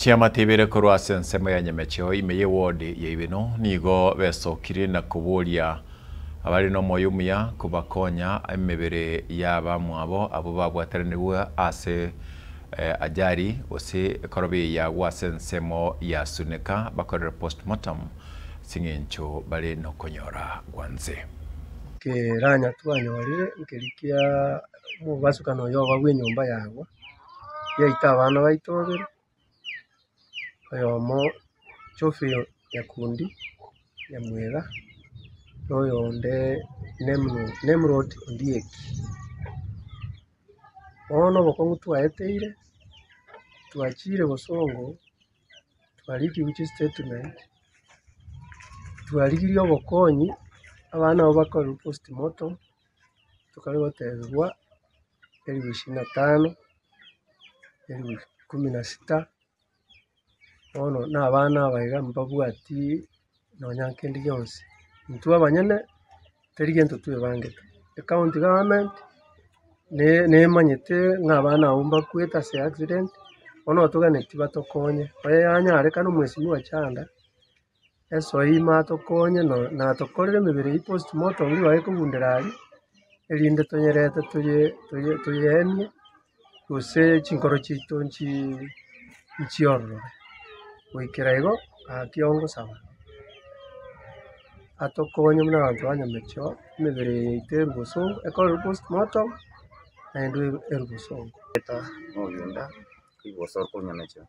Chiamate ibere korwa ase ensemo ya Nyamecheo ime y'eward ya Ibeno nigo besokirie na koboria abare nomoyo omuya kobakonya emebere y'abamwabo abwo babwataranigwe ase ajali gose ekorobi yagwa ase ensemo ya Suneka bakorere postmortem ase eng'encho bare nokonyora gwanse. Keranya twanyorire nkeria kia omobasukano oyo oba bw'enyomba yagwa, yaita abana baito babere, oyomo Geoffrey Nyakundi Nyamwega, na oyonde Nemrod Ondieki. Bono obokong'u twaeteire, twachire bosongo, twarikigwe chistatement, twarigirie obokonyi, abana abwo bakorerwe postmortem, tokare gotebigwa elifu ishirini na tano, elifu kumi na sita, bono na abana aba iga mbabwati nonya kende gionsi. Intwe abanyene teri gento twebangete, ecounty government ne- nemanyete ng'a abana abwo mbakwete ase accident, bono toganeti batokonye, oye yanyarekana omweshimiwa Chanda. Esoe ime atokonye na atokorere emebere eyio postmortem ribaga ekogundera aria, erinde toyerete toye toye toyeemie, gose chinkoro chiaito nchi nchiororobe. Goikera igo, gaki ongosaba, atokonye buna abanto ba nyamecheo, emebere eye yaito erwe bosongo, ekorerwe postmortem, naende erwe bosongo. Nogenda rigoso korwa nyamecheo.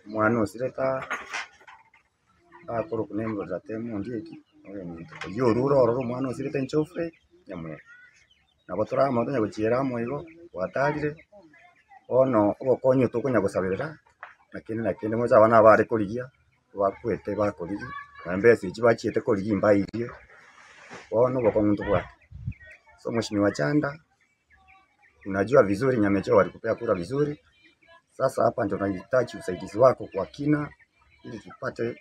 Omwana osirete aa, akorokwa Nimrod Atemo Ondieki, oyominto. Oyio orure ororo omwana osirete Geoffrey Nyamweri. Nabo tore amo tonya gochiera amo igo, twatarire, bono obokonyi tokonya gosaberera, na kende na kende moche abana aba bare korigia, bakwete bakorigia, na embesa echio bachiete korigia mbairie, bono obokong'u ntobwate. So mweshimiwa Chanda. Unajua vizuri Nyamecheo walikupea kura vizuri. Sasa hapa ndio tunahitaji usaidizi wako kwa kina, ili tupate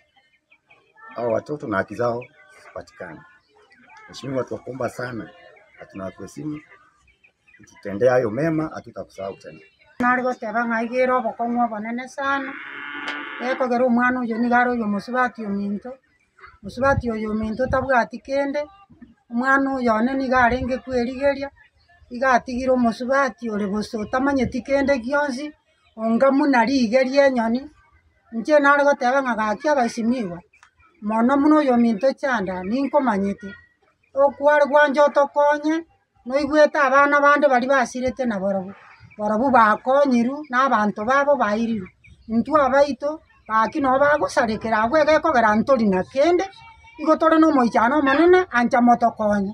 hao watoto na haki zao zipatikane. Mheshimiwa, tunakuomba sana na tunakuheshimu, ututendee hayo mema, hatutakusahau tena. Nare goteba ng'a iga ere obokong'u obonene sana, gekogera omwana oyo nigo are oyo omosubati ominto, Mosubati oyo ominto tabwati kende, omwana oyo one nigo arenge kwerigeria, iga atigire omosubati ore bosa otamanyeti kende gionsi, onga buna riige ri'enyoni. Inche nare goteba ng'a gaki abasimigwa, mono buna oyo ominto Chanda ninkomanyete, okware gwancha otokonye, noigwete abana bande baria basirete nabarobwo, barobwo bakonyirwe na abanto babo bairirwe. Intwe abaito, gaki nabo bagosarekera abwo egekogera ntori na kende, igo tore na omoichano omonene, ancha motokonye.